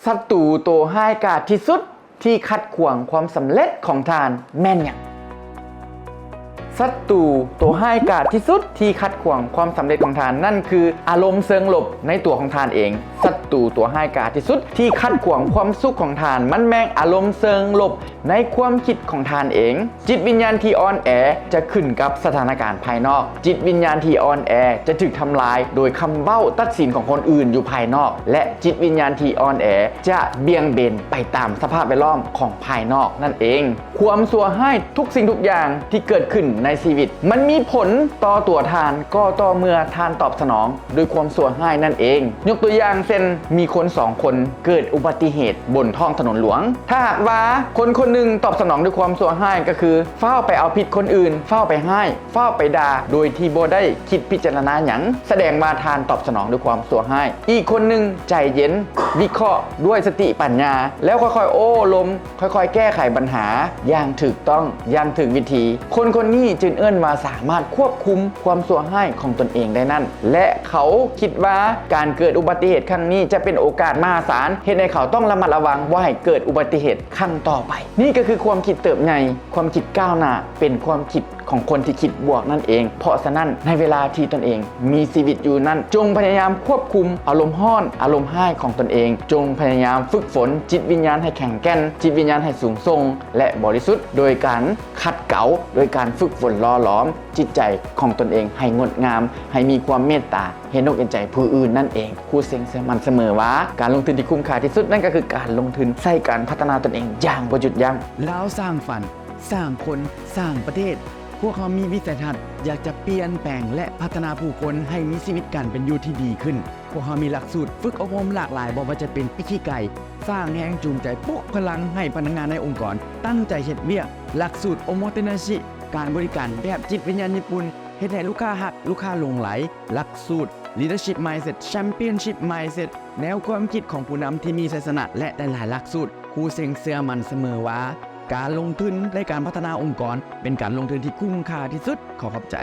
ສັດຕູໂຕຮ້າຍກາດທີ່ສຸດທີ່ຂັດຂວາງຄວາມສຳເລັດຂອງທ່ານແມ່ນຫຍັງ? ສັດຕູໂຕຮ້າຍກາດທີ່ສຸດທີ່ຂັດຂວາງຄວາມສຳເລັດຂອງທ່ານ ນັ້ນຄືອາລົມເຊີງລົບໃນຕົວຂອງທ່ານເອງ. ສັດຕູໂຕຮ້າຍກາດທີ່ສຸດທີ່ຂັດຂວາງຄວາມສຸກຂອງທ່ານ ມັນແມ່ນອາລົມເຊີງລົບໃນຄວາມຄິດຂອງທ່ານເອງ. ຈິດວິນຍານທີ່ອ່ອນແອຈະຂຶ້ນກັບສະຖານະການພາຍນອກ. ຈິດວິນຍານທີ່ອ່ອນແອຈະຖືກທຳລາຍໂດຍຄຳເວົ້າຕັດສິນຂອງຄົນອື່ນຢູ່ພາຍນອກ ແລະ ຈິດວິນຍານທີ່ອ່ອນແອຈະບ່ຽງເບນໄປຕາມສະພາບແວດລ້ອມຂອງພາຍນອກນັ້ນເອງ. ຄວາມຊົ່ວຮ້າຍທຸກສິ່ງທຸກຢ່າງທີ່ເກີດຂຶ້ນໃນຊີວິດ ມັນມີຜົນຕໍ່ຕົວທ່ານກໍຕໍ່ເມື່ອທ່ານຕອບສະໜອງ ດ້ວຍຄວາມຊົ່ວຮ້າຍນັ້ນເອງ. ຍົກຕົວຢ່າງເຊັ່ນ ມີຄົນສອງຄົນເກີດອຸບັດຕິເຫດບົນທ້ອງຖະໜົນຫຼວງ. ຖ້າຫາກວ່າຄົນຄົນໜຶ່ງຕອບສະໜອງດ້ວຍຄວາມຊົ່ວຮ້າຍ ກໍຄືຟ້າວໄປເອົາຜິດຄົນອື່ນ, ຟ້າວໄປຮ້າຍ, ຟ້າວໄປດ່າ ໂດຍທີ່ບໍ່ໄດ້ຄິດພິຈາລະນາຫຍັງ, ສະແດງວ່າທ່ານຕອບສະໜອງດ້ວຍຄວາມຊົ່ວຮ້າຍ. ອີກຄົນໜຶ່ງໃຈເຢັນ, ວິເຄາະດ້ວຍສະຕິປັນຍາ ແລ້ວຄ່ອຍໆໂອ້ລົມ, ຄ່ອຍໆແກ້ໄຂບັນຫາຢ່າງຖືກຕ້ອງ, ຢ່າງຖືກວິທີ. ຄົນຄົນນີ້ຈຶ່ງເອີ້ນວ່າສາມາດຄວບຄຸມຄວາມຊົ່ວຮ້າຍຂອງຕົນເອງໄດ້ນັ້ນ ແລະ ເຂົາຄິດວ່າການເກີດອຸບັດຕິເຫດຄັ້ງນີ້ຈະເປັນໂອກາດມະຫາສານ ເຮັດໃຫ້ເຂົາຕ້ອງລະມັດລະວັງບໍ່ໃຫ້ເກີດອຸບັດຕິເຫດຄັ້ງຕໍ່ໄປ. ນີ້ກໍຄືຄວາມຄິດເຕີບໃຫຍ່, ຄວາມຄິດກ້າວໜ້າ, ເປັນຄວາມຄິດ ຂອງຄົນທີ່ຄິດບວກນັ້ນເອງ. ເພາະສະນັ້ນ ໃນເວລາທີ່ຕົນເອງມີຊີວິດຢູ່ນັ້ນ ຈົ່ງພະຍາຍາມຄວບຄຸມອາລົມຮ້ອນ, ອາລົມຮ້າຍຂອງຕົນເອງ. ຈົ່ງພະຍາຍາມຝຶກຝົນຈິດວິນຍານໃຫ້ແຂງແກ່ນ, ຈິດວິນຍານໃຫ້ສູງສົ່ງ ແລະ ບໍລິສຸດ ໂດຍການຂັດເກົາ, ໂດຍການຝຶກຝົນຫຼໍ່ຫຼອມຈິດໃຈຂອງຕົນເອງໃຫ້ງົດງາມ, ໃຫ້ມີຄວາມເມດຕາ, ເຫັນອົກເຫັນໃຈຜູ້ອື່ນນັ້ນເອງ. ຄູເຊັງເຊື່ອໝັ້ນສະເໝີວ່າ ການລົງທຶນທີ່ຄຸ້ມຄ່າທີ່ສຸດນັ້ນກໍຄືການລົງທຶນໃສ່ການພັດທະນາຕົນເອງຢ່າງບໍ່ຢຸດຢັ້ງ. ລາວສ້າງຝັນ, ສ້າງຄົນ, ສ້າງປະເທດ. ພວກເຮົາມີວິໄສທັດ ຢາກຈະປ່ຽນແປງ ແລະ ພັດທະນາຜູ້ຄົນໃຫ້ມີຊີວິດການເປັນຢູ່ທີ່ດີຂຶ້ນ. ພວກເຮົາມີຫຼັກສູດຝຶກອົບຮົມຫຼາກຫຼາຍ, ບໍ່ວ່າຈະເປັນອິຄິໄກ, ສ້າງແຮງຈູງໃຈ, ປຸກພະລັງໃຫ້ພະນັກງານໃນອົງກອນຕັ້ງໃຈເຮັດວຽກ. ຫຼັກສູດໂອໂມເຕນາຊິ, ການບໍລິການແບບຈິດວິນຍານຍີ່ປຸ່ນ, ເຮັດໃຫ້ລູກຄ້າຮັກ, ລູກຄ້າຫຼົງໄຫຼ. ຫຼັກສູດ Leadership Mindset, Championship Mindset, ແນວຄວາມຄິດຂອງຜູ້ນຳທີ່ມີໄຊຊະນະ ແລະ ຫຼາຍໆຫຼັກສູດ. ຄູເຊັງເຊື່ອໝັ້ນສະເໝີວ່າ ການລົງທຶນໃນການພັດທະນາອົງກອນ ເປັນການລົງທຶນທີ່ຄຸ້ມຄ່າທີ່ສຸດ. ຂໍຂອບໃຈ.